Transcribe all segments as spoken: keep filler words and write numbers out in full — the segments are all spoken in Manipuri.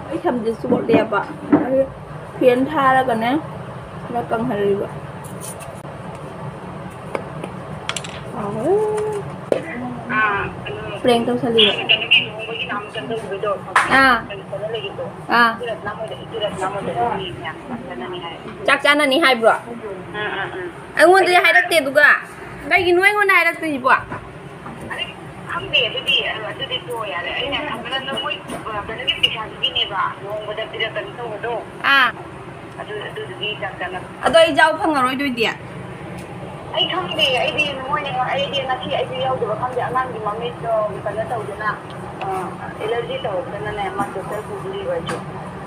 ꯑꯩ ꯁꯝꯁꯦ ꯆꯣꯠꯂꯦꯕ, ꯑꯗꯨ ꯐꯦꯟ ꯊꯥꯔꯒꯅꯦ ꯈꯔ ꯀꯪꯍꯜꯂꯤꯕ꯫ ꯍꯥꯎꯋꯦ꯫ ꯄ꯭ꯔꯦꯡ ꯇꯧꯁꯜꯂꯤꯕ꯫ ꯑꯥ꯫ ꯑꯥ꯫ ꯆꯥꯛ ꯆꯥꯅꯅꯤ ꯍꯥꯏꯕ꯭ꯔꯣ? ꯑꯩꯉꯣꯟꯗꯗꯤ ꯍꯥꯏꯔꯛꯇꯦ꯫ ꯑꯗꯨꯒ ꯀꯩꯒꯤꯅꯣ ꯑꯩꯉꯣꯟꯗ ꯍꯥꯏꯔꯛꯇꯣꯏꯁꯤꯕꯣ? ꯑꯗꯩ ꯈꯪꯗꯦ, ꯑꯗꯨꯗꯤ, ꯑꯗꯨꯗꯤ ꯇꯣꯛꯑꯣ ꯌꯥꯔꯦ꯫ ꯑꯩꯅ ꯈꯟꯕꯅ ꯅꯣꯏ, ꯑ, ꯀꯩꯅꯣꯒꯤ ꯄꯩꯁꯥꯗꯨꯒꯤꯅꯦꯕ, ꯂꯨꯍꯣꯡꯕꯗ ꯄꯤꯔꯛꯀꯅꯤ ꯇꯧꯕꯗꯣ꯫ ꯑꯥ꯫ ꯑꯗꯨ, ꯑꯗꯨꯗꯨꯒꯤ ꯆꯥꯛ ꯆꯥꯅꯕ꯫ ꯑꯗꯣ ꯑꯩ ꯌꯥꯎ ꯐꯪꯉꯔꯣꯏꯗꯣꯏꯗꯤ? ꯑꯩ ꯈꯪꯗꯦ, ꯑꯩꯗꯤ ꯃꯣꯏꯅ, ꯑꯩꯗꯤ ꯉꯁꯤ ꯑꯩꯁꯨ ꯌꯥꯎꯗꯕ ꯈꯪꯗꯦ, ꯑꯉꯥꯡꯒꯤ ꯃꯃꯤꯠꯇꯣ ꯀꯩꯅꯣ ꯇꯧꯗꯅ, ꯑ, ꯑꯦꯂꯔꯖꯤ ꯇꯧꯔꯛꯇꯅꯅꯦ, ꯃꯥ ꯗꯣꯛꯇꯔ ꯄꯨꯗꯣꯔꯤꯕ ꯑꯩꯁꯨ꯫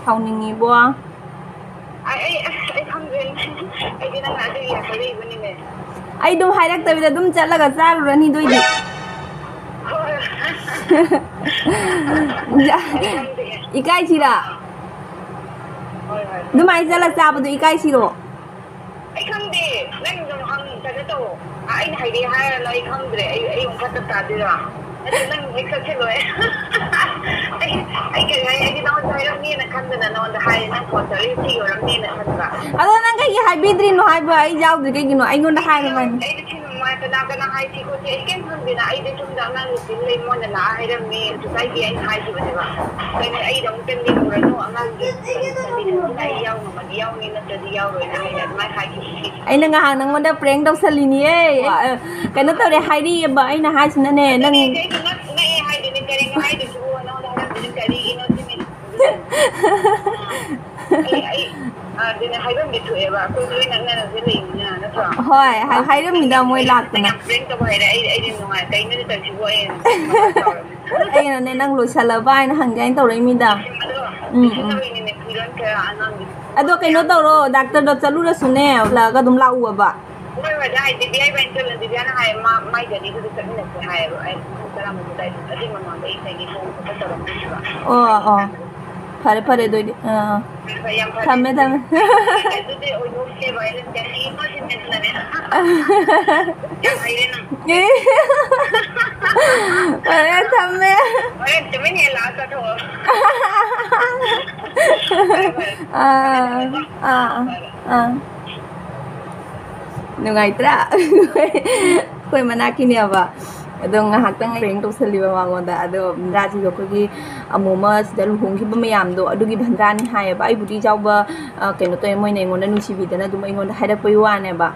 ꯁꯥꯎꯅꯤꯡꯉꯤꯕꯣ꯫ ꯑꯩ, ꯑꯩ, ꯑꯁ, ꯑꯩ ꯈꯪꯗ꯭ꯔꯦ꯫ ꯑꯩꯗꯤ ꯅꯪꯅ ꯑꯗꯨꯒꯤ ꯍꯥꯏꯔꯛꯏꯕꯅꯤꯅꯦ꯫ ꯑꯩ ꯑꯗꯨꯝ ꯍꯥꯏꯔꯛꯇꯕꯤꯗ ꯑꯗꯨꯝ ꯆꯠꯂꯒ ꯆꯥꯔꯨꯔꯅꯤ ꯑꯗꯨꯏꯗꯤ꯫ ꯍꯣꯏ꯫ ꯌꯥ-, ꯑꯩ ꯈꯪꯗꯦ꯫ ꯏꯀꯥꯏꯁꯤꯔꯥ? ꯍꯣꯏ, ꯍꯣꯏ, ꯍꯣꯏ꯫ ꯑꯗꯨꯃꯥꯏꯅ ꯆꯠꯂ ꯆꯥꯕꯗꯣ ꯏꯀꯥꯏꯁꯤꯔꯣ? ꯑꯩ ꯈꯪꯗꯦ꯫ ꯅꯪ ꯑꯗꯨꯝ ꯍꯪ-, ꯀꯩꯅꯣ ꯇꯧ꯫ ꯑ, ꯑꯩꯅ ꯍꯥꯏꯒꯦ ꯍꯥꯏꯔꯅ ꯑꯩ ꯈꯪꯗ꯭ꯔꯦ꯫ ꯑꯩ, ꯑꯩ ꯑꯃꯨꯛ ꯐꯠꯇ ꯇꯥꯗꯣꯏꯔꯣ? ꯅꯠꯇꯦ, ꯅꯪ ꯍꯦꯛ ꯆꯠꯁꯤꯜꯂꯣꯏ꯫ ꯑꯩ, ꯑꯩ ꯀꯩ ꯍꯥꯏ-, ꯑꯩꯗꯤ ꯅꯉꯣꯟꯗ ꯍꯥꯏꯔꯝꯅꯤꯅ ꯈꯟꯗꯅ ꯅꯉꯣꯟꯗ ꯍꯥꯏꯔꯦ꯫ ꯅꯪ ꯐꯣꯟ ꯇꯧꯔꯛꯏ ꯁꯤ ꯑꯣꯏꯔꯝꯅꯤꯅ ꯈꯟꯕ꯫ ꯑꯗꯣ ꯅꯪ ꯀꯩꯒꯤ ꯍꯥꯏꯕꯤꯗ꯭ꯔꯤꯅꯣ ꯍꯥꯏꯕ? ꯑꯩ ꯌꯥꯎꯗ꯭ꯔꯤ ꯀꯩꯒꯤꯅꯣ? ꯑꯩꯉꯣꯟꯗ ꯍꯥꯏꯔꯣ ꯍꯥꯏꯕꯅꯤ꯫ ꯑꯩꯗꯤ ꯁꯤ ꯅꯨꯡꯉꯥꯏ-, ꯀꯅꯥ ꯀꯅꯥ ꯍꯥꯏꯁꯤ ꯈꯣꯠꯁꯤ ꯑꯩ ꯀꯩꯝ ꯈꯪꯗꯦꯅ꯫ ꯑꯩꯗꯤ ꯁꯣꯝꯗ ꯑꯉꯥꯡꯒꯤ ꯁꯤꯟ ꯂꯩ, ꯃꯣꯏꯅ ꯂꯥꯛꯑ ꯍꯥꯏꯔꯝꯃꯦ꯫ ꯀꯩꯁꯨ ꯀꯥꯏꯗꯦ ꯑꯩꯅ ꯍꯥꯏꯈꯤꯕꯅꯦꯕ꯫ ꯀꯩꯅꯣ ꯑꯩꯗ ꯑꯃꯨꯛ ꯆꯪꯕꯤꯔꯨꯔꯅꯨ, ꯑꯉꯥꯡꯒꯤ ꯀꯩꯅꯣ ꯆꯪꯕꯤꯔꯨꯔꯅꯨ, ꯑꯩ ꯌꯥꯎ ꯉꯝꯃꯗꯤ ꯌꯥꯎꯅꯤ, ꯅꯠꯇ꯭ꯔꯗꯤ ꯌꯥꯎꯔꯣꯏꯅ ꯍꯥꯏꯅ ꯑꯗꯨꯃꯥꯏꯅ ꯍꯥꯏꯈꯤꯕꯅꯦ꯫ ꯑꯩꯅ ꯉꯍꯥꯟ ꯅꯉꯣꯟꯗ ꯄ꯭ꯔꯦꯡ ꯇꯧꯁꯜꯂꯤꯅꯤꯌꯦ꯫ ꯑ, ꯀꯩꯅꯣ ꯇꯧꯔꯦ ꯍꯥꯏꯔꯤꯑꯕ, ꯑꯩꯅ ꯍꯥꯏꯁꯤꯅꯅꯦ, ꯅꯪ ꯑꯗꯨꯅꯦ ꯑꯩꯁꯨ ꯉꯛ-, ꯉꯛꯑꯦ ꯍꯥꯏꯗꯨꯅꯦ, ꯀꯔꯤꯅꯣ ꯍꯥꯏꯗꯨꯕꯨ ꯅꯉꯣꯟꯗ ꯍꯥꯏꯔꯝꯃꯤꯗꯨꯅ ꯀꯔꯤꯒꯤꯅꯣ ꯁꯤꯅꯤ꯫ ꯑꯩ, ꯑꯩ, ꯑꯗꯨꯅꯦ ꯍꯥꯏꯐꯝꯗꯤ ꯊꯣꯛꯑꯦꯕ, ꯑꯩꯈꯣꯏꯁꯨ ꯂꯣꯏ ꯅꯛꯅꯔꯒ ꯂꯩꯕꯅꯤꯅ, ꯅꯠꯇ꯭ꯔꯣ? ꯍꯣꯏ, ꯍꯥꯏ-, ꯍꯥꯏꯔꯝꯃꯤꯗ ꯃꯣꯏ ꯂꯥꯛꯇꯅ꯫ ꯌꯥꯝ ꯄ꯭ꯔꯦꯡ ꯇꯧꯕ ꯍꯩꯔꯦ, ꯑꯩ, ꯑꯩꯗꯤ ꯅꯨꯡꯉꯥꯏ, ꯀꯩꯅꯣꯗꯤ ꯇꯧꯔꯤꯁꯤꯕꯨ ꯑꯩ ꯁꯥꯎꯔꯕꯅꯦ꯫ ꯑꯩꯅꯅꯦ, ꯅꯪ ꯂꯣꯏꯁꯜꯂꯕ ꯍꯥꯏꯅ ꯍꯪꯒꯦ ꯍꯥꯏꯅ ꯇꯧꯔꯛꯏꯃꯤꯗ꯫ ꯑꯗꯣ ꯎꯝ, ꯎꯝ꯫ ꯂꯣꯏꯁꯜꯂꯕꯩꯅꯦ, ꯐꯤꯔꯣꯟ ꯀꯌꯥ ꯑꯉꯥꯡꯒꯤ ꯑꯗꯣ ꯀꯩꯅꯣ ꯇꯧꯔꯣ, ꯗꯥꯛꯇꯔꯗꯣ ꯆꯠꯂꯨꯔꯁꯨꯅꯦ, ꯍꯜꯂꯛꯑꯒ ꯑꯗꯨꯝ ꯂꯥꯛꯎꯑꯕ꯫ ꯍꯣꯏ, ꯍꯣꯏ, ꯗꯥ, ꯗꯤꯕꯤꯌꯥ ꯏꯕꯥꯅꯤ ꯆꯠꯂ, ꯗꯤꯕꯤꯌꯥꯅ ꯍꯥꯏꯌꯦ, ꯃꯥ, ꯃꯥꯏ ꯒꯥꯔꯤꯗꯨꯗ ꯆꯠꯃꯤꯟꯅꯁꯦ ꯍꯥꯏꯌꯦꯕ꯫ ꯑꯩ ꯄꯨꯡ ꯇꯔꯥꯃꯥꯊꯣꯏ ꯑꯗꯨꯋꯥꯏꯗ, ꯑꯗꯨꯏ ꯃꯃꯥꯡꯗ ꯑꯩ ꯉꯁꯥꯏꯒꯤ ꯊꯣꯡ ꯈꯣꯠꯄ ꯇꯧꯔꯝꯗꯣꯏꯅꯦꯕ꯫ ꯑꯣ, ꯑꯣ꯫ ꯐꯔꯦ, ꯐꯔꯦ, ꯑꯗꯨ ꯑꯣꯏꯗꯤ꯫ ꯑꯥ, ꯑꯥ꯫ ꯐꯔꯦ, ꯌꯥꯝ ꯐꯔꯦ꯫ ꯊꯝꯃꯦ, ꯊꯝꯃꯦ꯫ ꯑꯗꯨꯗꯤ ꯑꯣꯏꯊꯣꯛꯁꯦꯕ, ꯑꯩꯅ ꯆꯍꯤ ꯑꯃ ꯁꯤꯟꯕꯁꯤꯅꯅꯦ꯫ ꯌꯥꯝ ꯍꯩꯔꯦ ꯅꯪ꯫ ꯑꯦ꯫ ꯐꯔꯦ, ꯊꯝꯃꯦ꯫ ꯍꯣꯔꯦꯟ ꯇꯨꯃꯤꯟ ꯍꯦꯛ ꯂꯥꯛꯑ ꯆꯠꯊꯣꯛꯑꯣ꯫ ꯑꯥ, ꯑꯥ, ꯑꯥ, ꯑꯥ꯫ ꯅꯨꯡꯉꯥꯏꯇ꯭ꯔꯥ? ꯑꯩꯈꯣꯏ ꯃꯅꯥꯛꯀꯤꯅꯦꯕ꯫ ꯑꯗꯣ ꯉꯥꯏꯍꯥꯛꯇꯪ prank ꯇꯧꯁꯜꯂꯤꯕ ꯃꯉꯣꯟꯗ꯫ ꯑꯗꯣ ꯚꯟꯗ꯭ꯔꯥꯁꯤꯁꯨ ꯑꯩꯈꯣꯏꯒꯤ ꯑꯃꯨ ꯑꯃ ꯁꯤꯗ ꯂꯨꯍꯣꯡꯈꯤꯕ ꯃꯌꯥꯝꯗꯣ, ꯑꯗꯨꯒꯤ ꯚꯟꯗ꯭ꯔꯥꯅꯤ ꯍꯥꯏꯌꯦꯕ꯫ ꯑꯩꯕꯨꯗꯤ ꯏꯆꯥꯎꯕ, ꯑ, ꯀꯩꯅꯣ ꯇꯧꯋꯦ, ꯃꯣꯏꯅ ꯑꯩꯉꯣꯟꯗ ꯅꯨꯡꯁꯤꯕꯤꯗꯅ ꯑꯗꯨꯝ ꯑꯩꯉꯣꯟꯗ ꯍꯥꯏꯔꯛꯄꯒꯤ ꯋꯥꯅꯦꯕ꯫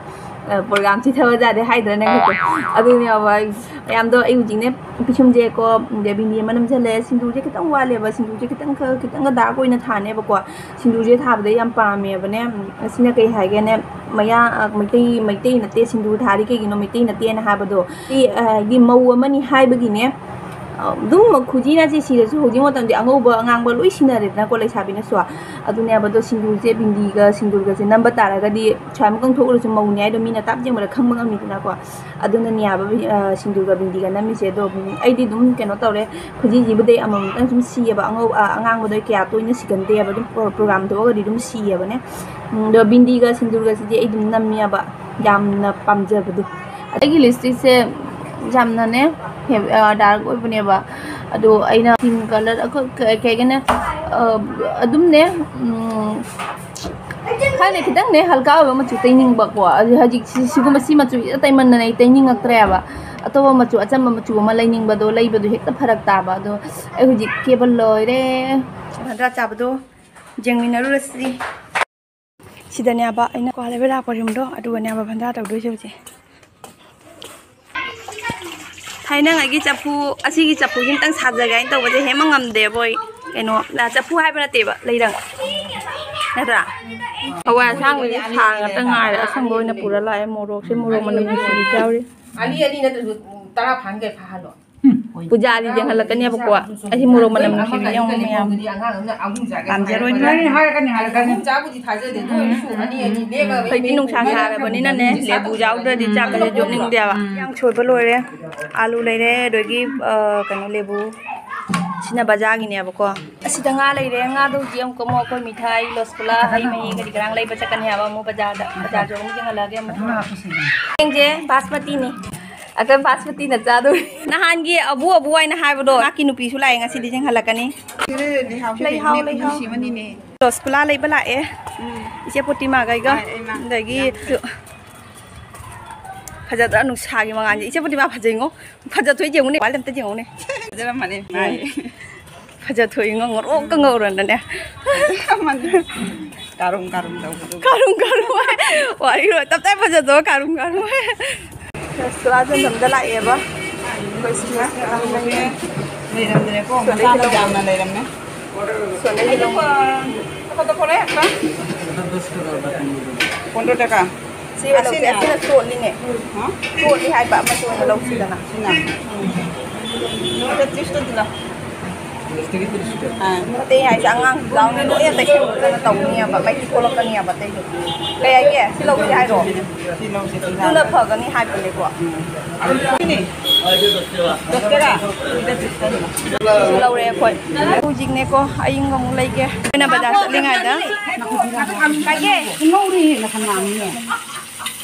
ꯑ, program ꯆꯤꯊꯕ ꯌꯥꯗꯦ ꯍꯥꯏꯗ꯭ꯔꯥ ꯅꯪꯒꯤꯗꯣ? ꯑꯗꯨꯅꯦꯕ, ꯑꯩ, ꯃꯌꯥꯝꯗꯣ ꯑꯩ ꯍꯧꯖꯤꯛꯅꯦ ꯄꯤꯁꯨꯝꯁꯦꯀꯣ, ꯑꯗꯩ ꯕꯤꯟꯗꯤ ꯑꯃ ꯅꯝꯁꯤꯜꯂꯦ, ꯁꯤꯡꯗꯨꯁꯦ ꯈꯤꯇꯪ ꯋꯥꯠꯂꯦꯕ, ꯁꯤꯡꯗꯨꯁꯦ ꯈꯤꯇꯪ ꯈ-, ꯈꯤꯇꯪꯒ dark ꯑꯣꯏꯅ ꯊꯥꯅꯦꯕꯀꯣ꯫ ꯁꯤꯡꯗꯨꯁꯦ ꯊꯥꯕꯗ ꯌꯥꯝ ꯄꯥꯝꯃꯦꯕꯅꯦ꯫ ꯑꯁꯤꯅ ꯀꯩ ꯍꯥꯏꯒꯦꯅꯦ, ꯃꯌꯥ-, ꯑ, ꯃꯩꯇꯩ, ꯃꯩꯇꯩ ꯅꯠꯇꯦ, ꯁꯤꯡꯗꯨ ꯊꯥꯔꯤ ꯀꯩꯒꯤꯅꯣ ꯃꯩꯇꯩ ꯅꯠꯇꯦꯅ ꯍꯥꯏꯕꯗꯣ? ꯑꯩ, ꯑ, ꯍꯥꯏꯗꯤ ꯃꯧ ꯑꯃꯅꯤ ꯍꯥꯏꯕꯒꯤꯅꯦ, ꯑ, ꯑꯗꯨꯝ ꯈꯨꯖꯤꯅ ꯆꯦ ꯁꯤꯔꯁꯨ ꯍꯧꯖꯤꯛ ꯃꯇꯝꯗꯤ ꯑꯉꯧꯕ ꯑꯉꯥꯡꯕ ꯂꯣꯏ ꯁꯤꯟꯅꯔꯦꯗꯅꯀꯣ ꯂꯩꯁꯥꯕꯤꯅꯁꯨ꯫ ꯑꯗꯨꯅꯦꯕ, ꯑꯗꯣ ꯁꯤꯡꯗꯨꯁꯦ, ꯕꯤꯟꯗꯤꯒ ꯁꯤꯡꯗꯨꯔꯒꯁꯦ ꯅꯝꯕ ꯇꯥꯔꯒꯗꯤ ꯁ꯭ꯋꯥꯏꯃꯨꯛꯇꯪ ꯊꯣꯛꯎꯔꯁꯨ ꯃꯧꯅꯦ ꯍꯥꯏꯗꯣ ꯃꯤꯅ ꯇꯥꯞ ꯌꯦꯡꯕꯗ ꯈꯪꯕ ꯉꯝꯃꯤꯗꯅꯀꯣ꯫ ꯑꯗꯨꯅꯅꯦ ꯍꯥꯏꯕ, ꯑ, ꯁꯤꯡꯗꯨꯒ ꯕꯤꯟꯗꯤꯒ ꯅꯝꯃꯤꯁꯦ꯫ ꯑꯗꯣ, ꯎꯝ, ꯑꯩꯗꯤ ꯑꯗꯨꯝ ꯀꯩꯅꯣ ꯇꯧꯔꯦ, ꯈꯨꯖꯤꯁꯤꯕꯨꯗꯤ ꯑꯃꯃꯨꯛꯇꯪ ꯁꯨꯝ ꯁꯤꯌꯦꯕ, ꯑꯉꯧ-, ꯑ, ꯑꯉꯥꯡꯕꯗꯣ ꯀꯌꯥ ꯇꯣꯏꯅ ꯁꯤꯒꯟꯗꯦꯕ, ꯑꯗꯨꯝ ꯄ꯭ꯔꯣ-, program ꯊꯣꯛꯑꯒꯗꯤ ꯑꯗꯨꯝ ꯁꯤꯌꯦꯕꯅꯦ꯫ ꯎꯝ, ꯑꯗꯣ ꯕꯤꯟꯗꯤꯒ ꯁꯤꯡꯗꯨꯔꯒꯁꯤꯗꯤ ꯑꯩ ꯑꯗꯨꯝ ꯅꯝꯃꯦꯕ, ꯌꯥꯝꯅ ꯄꯥꯝꯖꯕꯗꯣ꯫ ꯑꯩꯒꯤ lipstickꯁꯦ ꯌꯥꯝꯅꯅꯦ, ꯍꯦ-, ꯑ, dark ꯑꯣꯏꯕꯅꯦꯕ, ꯑꯗꯣ ꯑꯩꯅ pink colour, ꯑꯩꯈꯣꯏ ꯀ-, ꯀꯩ ꯍꯥꯏꯒꯅꯦ, ꯑ, ꯑꯗꯨꯝꯅꯦ, ꯎꯝ, ꯈꯪꯗꯦ, ꯈꯤꯇꯪꯅꯦ ꯍꯜꯀꯥ ꯑꯣꯏꯕ ꯃꯆꯨ ꯇꯩꯅꯤꯡꯕꯀꯣ꯫ ꯑꯗꯨ ꯍꯧꯖꯤꯛ ꯁꯤ-, ꯁꯤꯒꯨꯝꯕ ꯁꯤ ꯃꯆꯨ ꯁꯤꯗ ꯇꯩꯃꯟꯗꯅ ꯑꯩ ꯇꯩꯅꯤꯡꯉꯛꯇ꯭ꯔꯦꯕ꯫ ꯑꯇꯣꯞꯄ ꯃꯆꯨ, ꯑꯆꯝꯕ ꯃꯆꯨ ꯑꯃ ꯂꯩꯅꯤꯡꯕꯗꯣ, ꯂꯩꯕꯗꯣ ꯍꯦꯛꯇ ꯐꯔꯛ ꯇꯥꯕ꯫ ꯑꯗꯣ ꯑꯩ ꯍꯧꯖꯤꯛ ꯀꯦꯕ ꯂꯣꯏꯔꯦ꯫ ꯚꯟꯗ꯭ꯔꯥ ꯆꯥꯕꯗꯣ ꯌꯦꯡꯃꯤꯟꯅꯔꯨꯔꯁꯤ꯫ ꯁꯤꯗꯅꯦꯕ ꯑꯩꯅ ꯀ꯭ꯋꯥ ꯂꯩꯕ ꯂꯥꯛꯄ roomꯗꯣ, ꯑꯗꯨꯒꯅꯦꯕ ꯚꯟꯗ꯭ꯔꯥ ꯇꯧꯗꯣꯏꯁꯦ ꯍꯧꯖꯤꯛ꯫ ꯊꯥꯏꯅꯉꯩꯒꯤ ꯆꯐꯨ, ꯑꯁꯤꯒꯤ ꯆꯐꯨꯁꯤ ꯑꯝꯇꯪ ꯁꯥꯖꯒꯦ ꯍꯥꯏꯅ ꯇꯧꯕꯁꯦ ꯍꯦꯟꯕ ꯉꯝꯗꯦꯕꯣꯏ꯫ ꯀꯩꯅꯣ, ꯑ, ꯆꯐꯨ ꯍꯥꯏꯕ ꯅꯠꯇꯦꯕ, ꯂꯩꯔꯪ꯫ ꯅꯠꯇ꯭ꯔꯥ? ꯍꯋꯥꯏ ꯑꯁꯥꯡꯕꯁꯦ ꯁꯥꯡ ꯉꯥꯛꯇ ꯉꯥꯏꯔꯦ, ꯑꯁꯪꯕ ꯑꯣꯏꯅ ꯄꯨꯔ ꯂꯥꯛꯑꯦ꯫ ꯃꯣꯔꯣꯛꯁꯦ, ꯃꯣꯔꯣꯛ ꯃꯅꯝ ꯅꯨꯡꯁꯤꯕꯤꯁꯨ ꯌꯥꯎꯔꯤ꯫ ꯑꯅꯤ ꯑꯅꯤ ꯅꯠꯇ꯭ꯔꯁꯨ ꯇꯔꯥ ꯐꯥꯅꯈꯩ ꯐꯥꯍꯜꯂꯣ꯫ ꯄꯨꯖꯥꯔꯤ ꯌꯦꯡꯍꯜꯂꯛꯀꯅꯦꯕꯀꯣ꯫ ꯑꯩꯁꯤ ꯃꯣꯔꯣꯛ ꯃꯅꯝ ꯅꯨꯡꯁꯤꯕꯤ ꯌꯦꯡꯉꯣ ꯃꯌꯥꯝ꯫ ꯄꯥꯝꯖꯔꯣꯏ ꯅꯣꯏ꯫ ꯍꯥꯏꯔꯛꯀꯅꯤ, ꯍꯥꯏꯔꯛꯀꯅꯤ꯫ ꯆꯥꯕꯨꯗꯤ ꯊꯥꯖꯗꯦ, ꯑꯗꯨ ꯑꯣꯏꯔꯁꯨ ꯑꯅꯤ ꯑꯅꯤ ꯂꯦꯛꯑꯒ ꯍꯧꯖꯤꯛꯇꯤ ꯅꯨꯡꯁꯥ ꯁꯥꯔꯕꯅꯤꯅꯅꯦ, ꯂꯦꯕꯨ ꯌꯥꯎꯗ꯭ꯔꯗꯤ ꯆꯥꯛꯀꯁꯦ ꯌꯣꯠꯅꯤꯡꯗꯦꯕ꯫ ꯏꯟꯖꯥꯡ ꯁꯣꯏꯕ ꯂꯣꯏꯔꯦ꯫ ꯑꯥꯂꯨ ꯂꯩꯔꯦ, ꯑꯗꯒꯤ, ꯑ, ꯀꯩꯅꯣ, ꯂꯦꯕꯨ꯫ ꯁꯤꯅ ꯕꯖꯥꯔꯒꯤꯅꯦꯕꯀꯣ꯫ ꯑꯁꯤꯗ ꯉꯥ ꯂꯩꯔꯦ꯫ ꯉꯥꯗꯣ ꯍꯧꯖꯤꯛ ꯑꯃꯨꯛ ꯑꯃꯨꯛ ꯑꯩꯈꯣꯏ ꯃꯤꯊꯥꯏ, ꯂꯣꯁꯀꯨꯂꯥ, ꯍꯩ ꯃꯍꯤ ꯀꯔꯤ ꯀꯔꯥꯡ ꯂꯩꯕ ꯆꯠꯀꯅꯤ ꯍꯥꯏꯕ ꯑꯃꯨꯛ ꯕꯖꯥꯔꯗ꯫ ꯕꯖꯥꯔꯁꯨ ꯑꯃꯨꯛ ꯌꯦꯡꯍꯜꯂꯛꯑꯒꯦ ꯑꯃꯨꯛ꯫ ꯌꯦꯡꯁꯦ, ꯕꯥꯁꯃꯇꯤꯅꯤ꯫ ꯑꯩꯈꯣꯏ ꯕꯥꯁꯃꯇꯤꯅ ꯆꯥꯗꯣꯔꯤ꯫ ꯅꯍꯥꯟꯒꯤ ꯑꯕꯨ ꯑꯕꯨ ꯍꯥꯏꯅ ꯍꯥꯏꯕꯗꯣ, ꯃꯍꯥꯛꯀꯤ ꯅꯨꯄꯤꯁꯨ ꯂꯥꯛꯑꯦ ꯉꯁꯤꯗꯤ ꯌꯦꯡꯍꯜꯂꯛꯀꯅꯤ꯫ ꯂꯩꯍꯥꯎ, ꯂꯩꯍꯥꯎ꯫ ꯅꯨꯡꯁꯤꯕꯅꯤꯅꯦ꯫ ꯔꯣꯁꯀꯨꯂꯥ ꯂꯩꯕ ꯂꯥꯛꯑꯦ꯫ ꯎꯝ꯫ ꯏꯆꯦ ꯄꯣꯇꯤꯃꯥꯒ ꯑꯩꯒ꯫ ꯑꯥ, ꯑꯩ ꯃꯥ꯫ ꯑꯗꯒꯤ ꯌꯥꯝ ꯐꯖꯩ꯫ ꯐꯖꯗ꯭ꯔꯥ ꯅꯨꯡꯁꯥꯒꯤ ꯃꯉꯥꯜꯁꯦ? ꯏꯆꯦ ꯄꯣꯇꯤꯃꯥ ꯐꯖꯩꯉꯣ꯫ ꯐꯖꯊꯣꯛꯏ ꯌꯦꯡꯉꯨꯅꯦ, ꯃꯣꯕꯥꯏꯜ ꯑꯝꯇ ꯌꯦꯡꯉꯨꯅꯦ꯫ ꯐꯖꯔꯝꯃꯅꯤ, ꯎꯝ꯫ ꯃꯥꯏ꯫ ꯐꯖꯊꯣꯛꯏꯉꯣ, ꯉꯧꯔꯣꯛꯀ ꯉꯧꯔꯗꯅꯦ꯫ ꯐꯖꯔꯝꯃꯅꯤ꯫ ꯀꯥꯔꯨꯝ ꯀꯥꯔꯨꯝ ꯇꯧꯕꯗꯨ꯫ ꯀꯥꯔꯨꯝ ꯀꯥꯔꯨꯝ ꯍꯥꯏ꯫ ꯋꯥꯔꯤ ꯂꯣꯏ ꯇꯞ ꯇꯥꯏ ꯐꯖꯊꯣꯛꯑ ꯀꯥꯔꯨꯝ ꯀꯥꯔꯨꯝ ꯍꯥꯏ꯫ ꯔꯦꯁꯇꯨꯔꯥꯟ ꯆꯪꯐꯝꯗ ꯂꯥꯛꯑꯦꯕ꯫ ꯑꯩꯈꯣꯏ ꯁꯤꯗ ꯂꯩꯔꯝꯗ꯭ꯔꯦꯀꯣ, ꯁꯣꯗꯩ ꯃꯁꯥꯅ ꯈꯤꯇꯪ ꯌꯥꯝꯅ ꯂꯩꯔꯝꯃꯦ꯫ ꯁꯣꯗꯩ ꯈꯤꯇꯪ꯫ ꯑꯩꯗꯣ ꯀꯣ-, ꯀꯣꯟꯗ ꯄꯣꯔꯛꯑꯦ ꯑꯝꯇ꯫ ꯄꯣꯟꯗ꯭ꯔꯣ ꯇꯀꯥ꯫ ꯁꯤ ꯑꯣꯏꯅ ꯂꯧꯁꯦ꯫ ꯑꯁꯤꯅ? ꯑꯁꯤꯅ ꯆꯣꯠꯂꯤꯅꯦ꯫ ꯍꯥ? ꯆꯣꯠꯂꯤ ꯍꯥꯏꯕ, ꯑꯃꯁꯤ ꯑꯣꯏꯅ ꯂꯧꯁꯤꯗꯅ꯫ ꯁꯤꯅ? ꯎꯝ꯫ ꯇꯤꯁꯇꯨ ꯊꯤꯜꯂꯣ꯫ ꯑꯥ꯫ ꯑꯇꯩ ꯍꯥꯏꯁꯦ ꯑꯉꯥꯡꯁꯨ ꯌꯥꯎꯅꯤ, ꯂꯣꯏꯅ ꯇꯩꯁꯟꯕꯗꯅ ꯇꯧꯅꯤꯕ, ꯃꯩꯈꯨ ꯊꯣꯛꯂꯛꯀꯅꯤꯕ ꯑꯇꯩꯗꯤ꯫ ꯀꯩ ꯍꯥꯏꯒꯦ? ꯁꯤ ꯂꯧꯁꯤ ꯍꯥꯏꯔꯣ? ꯁꯤ ꯂꯧꯁꯦ, ꯁꯤ ꯑꯗꯨꯅ ꯂꯧꯁꯦ꯫ ꯐꯒꯅꯤ ꯍꯥꯏꯕꯅꯦꯀꯣ꯫ ꯎꯝ꯫ ꯁꯤꯅꯤ꯫ ꯗꯁ ꯇꯀꯥ꯫ ꯁꯤꯗ ꯇꯤꯁꯇꯨ ꯊꯤꯜꯂꯣ꯫ ꯁꯤꯁꯨ ꯂꯧꯔꯦ ꯑꯩꯈꯣꯏ꯫ ꯍꯧꯖꯤꯛꯅꯦꯀꯣ, ꯑꯌꯤꯡꯕ ꯑꯃꯨꯛ ꯂꯩꯒꯦ꯫ ꯑꯩꯈꯣꯏꯅ ꯕꯖꯥꯔ ꯆꯠꯂꯤꯉꯩꯗ꯫ ꯀꯥꯏꯒꯦ? ꯉꯧꯔꯤ ꯍꯦꯟꯅ ꯈꯪꯉꯛꯑꯕꯅꯤꯅꯦ꯫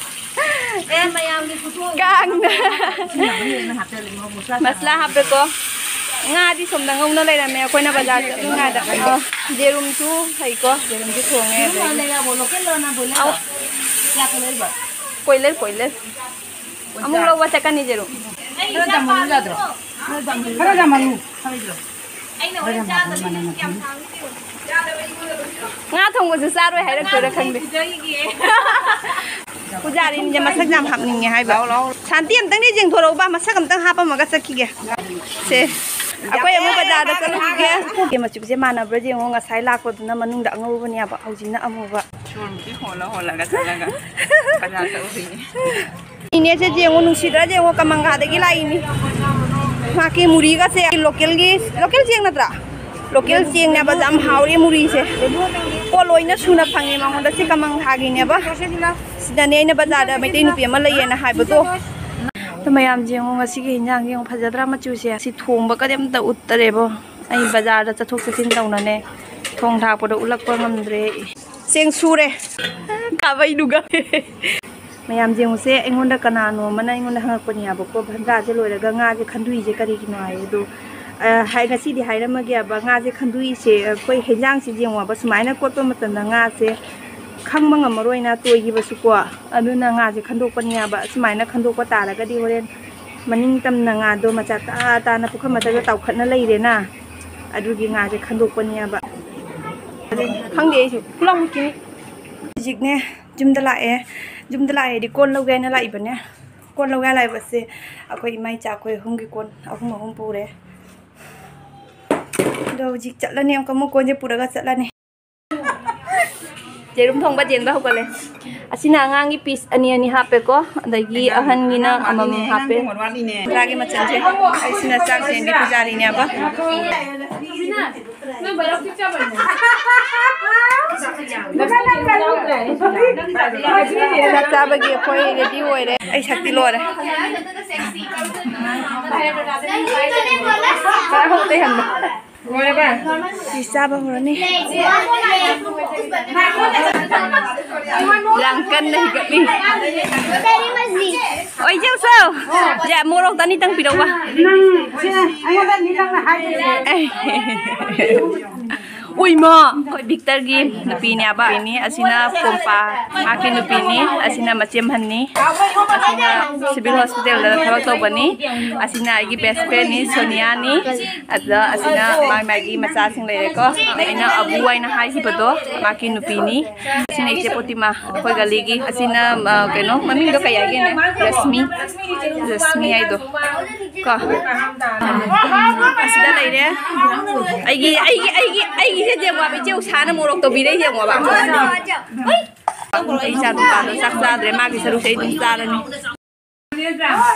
ꯑꯦ, ꯃꯌꯥꯝꯒꯤ ꯈꯨꯊꯣꯡ꯫ ꯀꯥꯡꯅ꯫ ꯃꯁꯂꯥ ꯍꯥꯞꯄꯦꯀꯣ꯫ ꯉꯥꯗꯤ ꯁꯣꯝꯗ ꯉꯧꯅ ꯂꯩꯔꯝꯃꯦ, ꯑꯩꯈꯣꯏꯅ ꯕꯖꯥꯔ ꯆꯠꯂꯤꯉꯩꯗ꯫ ꯑ, ꯌꯦꯔꯨꯝꯁꯨ ꯐꯩꯀꯣ, ꯌꯦꯔꯨꯝꯁꯨ ꯊꯣꯡꯉꯦ, ꯑꯗꯒꯤ ꯀꯣꯏꯂꯔ, ꯀꯣꯏꯂꯔ꯫ ꯑꯃꯨꯛ ꯂꯧꯕ ꯆꯠꯀꯅꯤ ꯌꯦꯔꯨꯝ꯫ ꯈꯔ ꯌꯥꯝꯃꯜꯂꯨ꯫ ꯉꯥ ꯊꯣꯡꯕꯁꯨ ꯆꯥꯔꯣꯏ ꯍꯥꯏꯔꯛꯇꯣꯏꯔꯥ ꯈꯪꯗꯦ꯫ ꯄꯨꯖꯥꯔꯤꯅꯤꯁꯦ ꯃꯁꯛ ꯌꯥꯝ ꯍꯥꯞꯅꯤꯡꯉꯦ ꯍꯥꯏꯕ꯫ ꯂꯥꯎ, ꯂꯥꯎ꯫ ꯁꯥꯟꯇꯤ, ꯑꯝꯇꯪꯗꯤ ꯌꯦꯡꯊꯣꯔꯛꯎꯕ, ꯃꯁꯛ ꯑꯝꯇꯪ ꯍꯥꯞꯄꯝꯃꯒ ꯆꯠꯈꯤꯒꯦ꯫ ꯁꯦ, ꯑꯩꯈꯣꯏ ꯑꯃꯨꯛ ꯕꯖꯥꯔꯗ ꯆꯠꯂꯨꯈꯤꯒꯦ꯫ ꯃꯆꯨꯁꯦ ꯃꯥꯟꯅꯕ꯭ꯔꯥ ꯌꯦꯡꯉꯣ, ꯉꯁꯥꯏ ꯂꯥꯛꯄꯗꯨꯅ ꯃꯅꯨꯡꯗ ꯑꯉꯧꯕꯅꯦꯕ, ꯍꯧꯖꯤꯛꯅ ꯑꯃꯨꯕ꯫ ꯐꯤꯔꯣꯜꯁꯦ ꯍꯣꯜꯂ ꯍꯣꯜꯂꯒ ꯆꯠꯂꯒ ꯕꯖꯥꯔ ꯆꯠꯂꯨꯗꯣꯏꯅꯦ꯫ ꯏꯅꯦꯁꯦ ꯌꯦꯡꯉꯣ, ꯅꯨꯡꯁꯤꯗ꯭ꯔꯥ ꯌꯦꯡꯉꯣ, ꯀꯃꯪꯒꯥꯗꯒꯤ ꯂꯥꯛꯏꯅꯤ꯫ ꯃꯍꯥꯛꯀꯤ ꯃꯨꯔꯤꯒꯁꯦ ꯂꯣꯀꯦꯜꯒꯤ, ꯂꯣꯀꯦꯜ ꯆꯦꯡ ꯅꯠꯇ꯭ꯔꯥ? ꯂꯣꯀꯦꯜ ꯆꯦꯡꯅꯦꯕ, ꯌꯥꯝ ꯍꯥꯎꯔꯤ ꯃꯨꯔꯤꯁꯦ꯫ ꯄꯣꯠ ꯂꯣꯏꯅ ꯁꯨꯅ ꯐꯪꯉꯦ ꯃꯉꯣꯟꯗ꯫ ꯁꯤ ꯀꯃꯪꯒꯥꯒꯤꯅꯦꯕ꯫ ꯁꯤꯗꯅꯦ ꯑꯩꯅ ꯕꯖꯥꯔꯗ ꯃꯩꯇꯩ ꯅꯨꯄꯤ ꯑꯃ ꯂꯩꯌꯦꯅ ꯍꯥꯏꯕꯗꯣ꯫ ꯑꯗꯣ ꯃꯌꯥꯝ ꯌꯦꯡꯉꯣ, ꯉꯁꯤꯒꯤ ꯍꯤꯟꯖꯥꯡꯁꯦ ꯌꯦꯡꯉꯣ, ꯐꯖꯗ꯭ꯔꯥ ꯃꯆꯨꯁꯦ? ꯁꯤ ꯊꯣꯡꯕꯒꯗꯤ ꯑꯝꯇ ꯎꯠꯇꯔꯦꯕꯣ꯫ ꯑꯩ ꯕꯖꯥꯔꯗ ꯆꯠꯊꯣꯛ ꯆꯠꯁꯤꯟ ꯇꯧꯅꯅꯦ, ꯊꯣꯡ ꯊꯥꯛꯄꯗꯣ ꯎꯠꯂꯛꯄ ꯉꯝꯗ꯭ꯔꯦ꯫ ꯆꯦꯡ ꯁꯨꯔꯦ꯫ ꯈꯥꯕꯩꯗꯨꯒ꯫ ꯃꯌꯥꯝ ꯌꯦꯡꯉꯨꯁꯦ, ꯑꯩꯉꯣꯟꯗ ꯀꯅꯥꯅꯣ ꯑꯃꯅ ꯑꯩꯉꯣꯟꯗ ꯍꯪꯉꯛꯄꯅꯦꯕꯀꯣ, "ꯚꯟꯗ꯭ꯔꯥꯁꯦ ꯂꯣꯏꯔꯒ ꯉꯥꯁꯦ ꯈꯟꯗꯣꯛꯏꯁꯦ ꯀꯔꯤꯒꯤꯅꯣ?" ꯍꯥꯏ꯫ ꯑꯗꯣ, ꯑ, ꯍꯥꯏ, ꯉꯁꯤꯗꯤ ꯍꯥꯏꯔꯝꯃꯒꯦꯕ, ꯉꯥꯁꯦ ꯈꯟꯗꯣꯛꯏꯁꯦ ꯑꯩꯈꯣꯏ ꯍꯦꯟꯖꯥꯡꯁꯦ ꯌꯦꯡꯉꯣꯕ, ꯁꯨꯃꯥꯏꯅ ꯀꯣꯠꯄ ꯃꯇꯝꯗ ꯉꯥꯁꯦ ꯈꯪꯕ ꯉꯝꯃꯔꯣꯏꯅ ꯇꯣꯏꯈꯤꯕꯁꯨꯀꯣ꯫ ꯑꯗꯨꯅ ꯉꯥꯁꯦ ꯈꯟꯗꯣꯛꯄꯅꯦꯕ꯫ ꯁꯨꯃꯥꯏꯅ ꯈꯟꯗꯣꯛꯄ ꯇꯥꯔꯒꯗꯤ ꯍꯣꯔꯦꯟ ꯃꯅꯤꯡ ꯇꯝꯅ ꯉꯥꯗꯣ ꯃꯆꯥ ꯇꯥ ꯇꯥꯅ ꯄꯨꯈꯝ ꯃꯊꯛꯇ ꯇꯥꯎꯈꯠꯅ ꯂꯩꯔꯦꯅ꯫ ꯑꯗꯨꯒꯤ ꯉꯥꯁꯦ ꯈꯟꯗꯣꯛꯄꯅꯦꯕ꯫ ꯈꯪꯗꯦ ꯑꯩꯁꯨ꯫ ꯄꯨꯂꯞ ꯃꯨꯛꯀꯤꯅꯤ꯫ ꯍꯧꯖꯤꯛꯅꯦ ꯌꯨꯝꯗ ꯂꯥꯛꯑꯦ꯫ ꯌꯨꯝꯗ ꯂꯥꯛꯑꯦꯗꯤ ꯀꯣꯟ ꯂꯧꯒꯦ ꯍꯥꯏꯅ ꯂꯥꯛꯏꯕꯅꯦ꯫ ꯀꯣꯟ ꯂꯧꯒꯦ ꯍꯥꯏꯅ ꯂꯥꯛꯏꯕꯁꯦ ꯑꯩꯈꯣꯏ ꯏꯃꯥ ꯏꯆꯥ ꯑꯩꯈꯣꯏ ꯑꯍꯨꯝꯒꯤ ꯀꯣꯟ ꯑꯍꯨꯝ ꯑꯍꯨꯝ ꯄꯨꯔꯦ꯫ ꯑꯗꯣ ꯍꯧꯖꯤꯛ ꯆꯠꯂꯅꯤ, ꯑꯃꯨꯛꯀ ꯑꯃꯨꯛ ꯀꯣꯟꯁꯦ ꯄꯨꯔꯒ ꯆꯠꯂꯅꯤ꯫ ꯌꯦꯔꯨꯝ ꯊꯣꯡꯕ ꯆꯦꯟꯕ ꯍꯧꯒꯠꯂꯦ꯫ ꯑꯁꯤꯅ ꯑꯉꯥꯡꯒꯤ ꯄꯤꯁ ꯑꯅꯤ ꯑꯅꯤ ꯍꯥꯞꯄꯦꯀꯣ, ꯑꯗꯒꯤ ꯑꯍꯟꯒꯤꯅ ꯑꯃꯃꯝ ꯍꯥꯞꯄꯦ꯫ ꯆꯥꯒꯤ ꯃꯆꯜꯁꯦ, ꯑꯁꯤꯅ ꯆꯥꯛ ꯆꯦꯟꯕꯤ ꯄꯨꯖꯥꯔꯤꯅꯦꯕ꯫ ꯆꯥꯛ ꯆꯥꯕꯒꯤ ꯑꯩꯈꯣꯏ ꯔꯦꯗꯤ ꯑꯣꯏꯔꯦ꯫ ꯑꯩ ꯁꯛꯇꯤ ꯂꯣꯏꯔꯦ꯫ ꯁꯤ ꯆꯥꯕ ꯍꯧꯔꯅꯤ꯫ ꯌꯥꯝ ꯀꯟꯅ ꯍꯤꯒꯠꯂꯤ꯫ ꯑꯣꯏ, ꯖꯦꯡꯁꯧ꯫ ꯌꯥ, ꯃꯣꯔꯣꯛꯇ ꯑꯅꯤꯇꯪ ꯄꯤꯔꯛꯎꯕ꯫ ꯑꯦ꯫ ꯎꯏꯃ, ꯑꯩꯈꯣꯏ ꯚꯤꯛꯇꯔꯒꯤ ꯅꯨꯄꯤꯅꯦꯕ꯫ ꯅꯨꯄꯤꯅꯤ꯫ ꯑꯁꯤꯅ ꯄꯣꯝꯄꯥ, ꯃꯍꯥꯛꯀꯤ ꯅꯨꯄꯤꯅꯤ꯫ ꯑꯁꯤꯅ ꯃꯆꯦꯝꯍꯟꯅꯤ꯫ ꯑꯁꯤꯅ ꯁꯤꯚꯤꯜ ꯍꯣꯁꯄꯤꯇꯥꯜꯗ ꯊꯕꯛ ꯇꯧꯕꯅꯤ꯫ ꯑꯁꯤꯅ ꯑꯩꯒꯤ ꯕꯦꯁ ꯐ꯭ꯔꯦꯟꯅꯤ, ꯁꯣꯅꯤꯌꯥꯅꯤ꯫ ꯑꯗ ꯑꯁꯤꯅ ꯃꯥꯒꯤ ꯃꯥꯒꯤ ꯃꯆꯥꯁꯤꯡ ꯂꯩꯔꯦꯀꯣ꯫ ꯑꯩꯅ ꯑꯕꯨ ꯍꯥꯏꯅ ꯍꯥꯏꯈꯤꯕꯗꯣ, ꯃꯍꯥꯛꯀꯤ ꯅꯨꯄꯤꯅꯤ꯫ ꯑꯁꯤꯅ ꯏꯆꯦ ꯄꯣꯇꯤꯃꯥ, ꯑꯩꯈꯣꯏ ꯒꯂꯤꯒꯤ꯫ ꯑꯁꯤꯅ, ꯑ, ꯀꯩꯅꯣ, ꯃꯃꯤꯡꯗꯣ ꯀꯩ ꯍꯥꯏꯒꯦꯅꯦ? ꯔꯁꯃꯤ꯫ ꯔꯁꯃꯤ ꯍꯥꯏꯗꯣ꯫ ꯀꯣ꯫ ꯑꯁꯤꯗ ꯂꯩꯔꯦ꯫ ꯑꯩꯒꯤ, ꯑꯩꯒꯤ, ꯑꯩꯒꯤ, ꯑꯩꯒꯤꯁꯦ ꯌꯦꯡꯉꯣꯕ, ꯏꯆꯦ ꯎꯁꯥꯅ ꯃꯣꯔꯣꯛ ꯇꯧꯕꯤꯔꯦ, ꯌꯦꯡꯉꯣꯕ꯫ ꯑꯩ ꯏꯆꯥ ꯅꯨꯄꯥꯗꯣ ꯆꯥꯛ ꯆꯥꯗ꯭ꯔꯦ, ꯃꯥꯒꯤ ꯁꯔꯨꯛꯁꯦ ꯑꯩ ꯑꯗꯨꯝ ꯆꯥꯔꯅꯤ꯫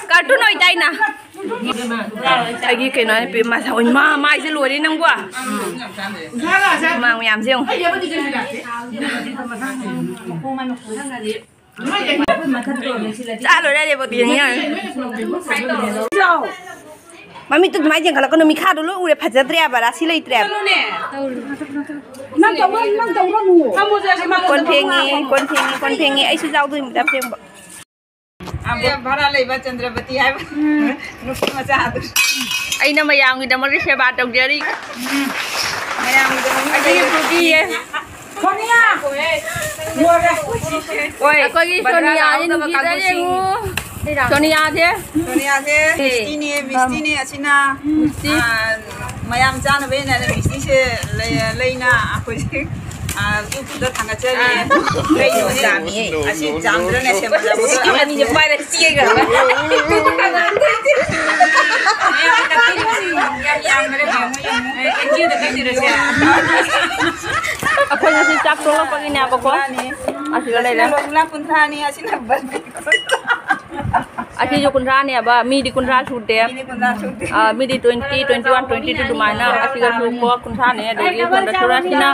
ꯀꯥꯔꯇꯨꯟ ꯑꯣꯏꯗꯥꯏꯅ? ꯑꯩꯒꯤ ꯀꯩꯅꯣ ꯍꯥꯏꯅ ꯄꯤ-, ꯃꯥ, ꯃꯥ, ꯃꯥꯏꯁꯦ ꯂꯣꯏꯔꯦ ꯅꯪꯕꯣ꯫ ꯃꯥ ꯃꯌꯥꯝꯁꯦ ꯌꯦꯡꯉꯨ꯫ ꯆꯥ ꯂꯣꯏꯔꯦ, ꯔꯦꯕꯣꯇꯤ ꯌꯦꯡ ꯌꯥꯔꯦ꯫ ꯃꯃꯤꯠꯇꯨ ꯑꯗꯨꯃꯥꯏꯅ ꯌꯦꯡꯈꯠꯂꯛꯀꯅꯨ, ꯃꯤꯈꯥꯗꯣ ꯂꯣꯏ ꯎꯔꯦ, ꯐꯖꯗ꯭ꯔꯦꯕ, ꯔꯥꯁꯤ ꯂꯩꯇ꯭ꯔꯦꯕ꯫ ꯆꯠꯂꯨꯅꯦ꯫ ꯅꯪ ꯇꯧꯔꯣ, ꯅꯪ ꯇꯧꯔꯣ꯫ ꯐꯝꯃꯣꯁꯦ, ꯑꯁꯤ ꯃꯥ ꯀꯣꯟ ꯐꯦꯡꯉꯤ, ꯀꯣꯟ ꯐꯦꯡꯉꯤ, ꯀꯣꯟ ꯐꯦꯡꯉꯤ꯫ ꯑꯩꯁꯨ ꯌꯥꯎꯗꯣꯏꯅꯤ, ꯃꯤꯗꯥ ꯐꯦꯡꯕ꯫ ꯑꯥ, ꯚꯔꯥ ꯂꯩꯕ ꯆꯟꯗ꯭ꯔꯕꯇꯤ ꯍꯥꯏꯕ ꯅꯨꯄꯤ ꯃꯆꯥꯗꯨ꯫ ꯑꯩꯅ ꯃꯌꯥꯝꯒꯤꯗꯃꯛꯇ ꯁꯦꯕꯥ ꯇꯧꯖꯔꯤ꯫ ꯃꯌꯥꯝꯒꯤꯗꯃꯛꯇ ꯑꯁꯤꯒꯤ ꯂꯩꯕ ꯄꯨꯈ꯭ꯔꯤꯁꯦ꯫ ꯁꯣꯅꯤꯌꯥ! ꯂꯣꯏꯔꯦ꯫ ꯍꯣꯏ, ꯑꯩꯈꯣꯏꯒꯤ ꯕꯟꯗ꯭ꯔꯥ ꯁꯣꯅꯤꯌꯥꯁꯦ ꯂꯥꯎꯗꯕ ꯅꯨꯡꯁꯤꯗꯔꯦ ꯀꯥꯡꯕꯨꯁꯤꯡ꯫ ꯌꯦꯡꯉꯨ꯫ ꯁꯣꯅꯤꯌꯥꯁꯦ꯫ ꯁꯣꯅꯤꯌꯥꯁꯦ, ꯍꯦ꯫ ꯃꯤꯁꯇꯤꯅꯦ, ꯃꯤꯁꯇꯤꯅꯦ, ꯑꯁꯤꯅ, ꯃꯤꯁꯇꯤ꯫ ꯑꯥ, ꯃꯌꯥꯝ ꯆꯥꯅꯕ ꯍꯦꯟꯅ ꯃꯤꯁꯇꯤꯁꯦ ꯂꯩ-, ꯂꯩꯅ ꯑꯩꯈꯣꯏꯁꯦ, ꯑꯥ, ꯌꯨꯇ꯭ꯌꯨꯕꯇ ꯊꯥꯡꯒꯠꯆꯔꯤ꯫ ꯑꯥ꯫ ꯀꯩꯅꯣꯅꯦ? ꯖꯥꯝꯃꯤꯌꯦ꯫ ꯑꯁꯤ ꯖꯥꯝꯗꯨꯅ ꯁꯦꯝꯕ ꯖꯥꯝꯗꯣ꯫ ꯃꯤꯁꯇꯤ ꯑꯃꯅꯤꯁꯦ ꯄꯥꯏꯔ ꯆꯦꯟꯈ꯭ꯔꯕ꯫ ꯃꯌꯥꯝ ꯀꯠꯄꯤꯔꯤꯕꯁꯤꯡ ꯌꯥꯝ ꯌꯥꯝꯈ꯭ꯔꯦ, ꯌꯦꯡꯉꯣ, ꯌꯦꯡꯉꯣ꯫ ꯑꯦ, ꯑꯦꯟ ꯖꯤ ꯑꯣꯗ ꯀꯠꯄꯤꯔꯁꯦ꯫ ꯑꯩꯈꯣꯏ ꯉꯁꯤ ꯆꯥꯛ ꯇꯣꯛꯂꯛꯄꯒꯤꯅꯦꯕꯀꯣ꯫ ꯑꯁꯤꯗ ꯂꯩꯔꯦ꯫ ꯑꯁꯤꯅ ꯂꯣꯏꯁꯤꯅ ꯀꯨꯟꯊ꯭ꯔꯥꯅꯤ, ꯑꯁꯤꯅ ꯕꯟꯗꯤ꯫ ꯑꯁꯤꯁꯨ ꯀꯨꯟꯊ꯭ꯔꯥꯅꯦꯕ, ꯃꯤꯗꯤ ꯀꯨꯟꯊ꯭ꯔꯥ ꯁꯨꯗꯦ꯫ ꯃꯤꯗꯤ ꯀꯨꯟꯊ꯭ꯔꯥ ꯁꯨꯗꯦ꯫ ꯑꯥ, ꯃꯤꯗꯤ twenty, twenty one, twenty two ꯑꯗꯨꯃꯥꯏꯅ, ꯑꯁꯤꯒ ꯁꯨꯀꯣ ꯀꯨꯟꯊ꯭ꯔꯥꯅꯦ, ꯑꯗꯒꯤ ꯁꯣꯝꯗ ꯁꯨꯔꯁꯤꯅ,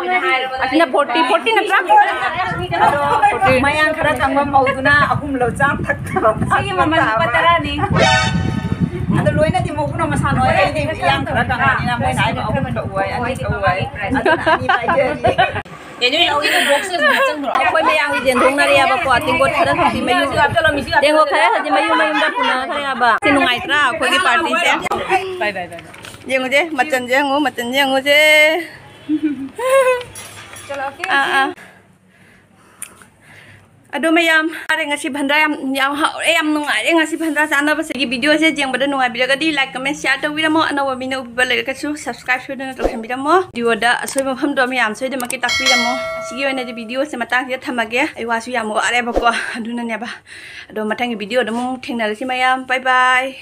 ꯑꯁꯤꯅ forty, forty ꯅꯠꯇ꯭ꯔꯥ? ꯑꯗꯣ forty꯫ ꯃꯌꯥꯡ ꯈꯔ ꯀꯪꯕ ꯃꯧꯗꯨꯅ ꯑꯍꯨꯝ ꯂꯧ ꯆꯥꯝ ꯊꯛꯇꯕ꯫ ꯁꯤꯒꯤ ꯃꯃꯜ ꯂꯨꯄꯥ ꯇꯔꯥꯅꯤ꯫ ꯑꯗꯣ ꯂꯣꯏꯅꯗꯤ ꯃꯧꯗꯨꯅ ꯃꯁꯥ ꯅꯣꯏ, ꯑꯩꯗꯤ ꯏꯌꯥꯡ ꯈꯔ ꯀꯪꯕꯅꯤꯅ ꯃꯣꯏꯅ ꯍꯥꯏꯕ ꯑꯍꯨꯝ ꯂꯧ ꯍꯥꯏ, ꯑꯅꯤ ꯂꯧ ꯍꯥꯏ꯫ ꯑꯗꯨꯅ ꯑꯅꯤ ꯄꯥꯏꯖꯔꯤ꯫ ꯑꯩꯈꯣꯏ ꯃꯌꯥꯝꯒꯤ ꯌꯦꯟꯊꯣꯛꯅꯔꯦꯕꯀꯣ, ꯇꯦꯡꯀꯣꯠ ꯈꯔ ꯈꯛꯇꯤ ꯃꯌꯨꯝ, ꯇꯦꯡꯀꯣꯠ ꯈꯔ ꯈꯛꯇꯤ ꯃꯌꯨꯝ ꯃꯌꯨꯝꯗ ꯄꯨꯅꯈ꯭ꯔꯦꯕ꯫ ꯁꯤ ꯅꯨꯡꯉꯥꯏꯇ꯭ꯔꯥ ꯑꯩꯈꯣꯏꯒꯤ ꯄꯥꯔꯇꯤꯁꯦ? ꯌꯦꯡꯉꯨꯁꯦ, ꯃꯆꯟꯁꯦ ꯌꯦꯡꯉꯨ, ꯃꯆꯟꯁꯦ ꯌꯦꯡꯉꯨꯁꯦ꯫ ꯑꯥ, ꯑꯥ꯫ ꯑꯗꯣ ꯃꯌꯥꯝ, ꯐꯔꯦ, ꯉꯁꯤ ꯚꯟꯗ꯭ꯔꯥ ꯌꯥꯝ, ꯌꯥꯝ ꯍꯥꯎꯔꯦ, ꯌꯥꯝ ꯅꯨꯡꯉꯥꯏꯔꯦ ꯉꯁꯤ ꯚꯟꯗ꯭ꯔꯥ ꯆꯥꯅꯕꯁꯦ꯫ ꯑꯩꯒꯤ ꯚꯤꯗꯤꯑꯣꯁꯦ ꯌꯦꯡꯕꯗ ꯅꯨꯡꯉꯥꯏꯕꯤꯔꯒꯗꯤ like, comment, share ꯇꯧꯕꯤꯔꯝꯃꯣ꯫ ꯑꯅꯧꯕ ꯃꯤꯅ ꯎꯕꯤꯕ ꯂꯩꯔꯒꯁꯨ subscribe ꯁꯣꯏꯗꯅ ꯇꯧꯁꯟꯕꯤꯔꯝꯃꯣ꯫ ꯚꯤꯗꯤꯑꯣꯗ ꯑꯁꯣꯏꯕ ꯃꯐꯝꯗꯣ ꯃꯌꯥꯝ ꯁꯣꯏꯗꯅꯃꯛꯀꯤ ꯇꯥꯛꯄꯤꯔꯝꯃꯣ꯫ ꯁꯤꯒꯤ ꯑꯣꯏꯅꯗꯤ ꯚꯤꯗꯤꯑꯣꯁꯦ ꯃꯇꯥꯡꯁꯤꯗ ꯊꯝꯃꯒꯦ꯫ ꯑꯩ ꯋꯥꯁꯨ ꯌꯥꯝ ꯋꯥꯔꯦꯕꯀꯣ, ꯑꯗꯨꯅꯅꯦꯕ꯫ ꯑꯗꯣ ꯃꯊꯪꯒꯤ ꯚꯤꯗꯤꯑꯣꯗ ꯑꯃꯨꯛ ꯊꯦꯡꯅꯔꯁꯤ ꯃꯌꯥꯝ꯫ Bye bye꯫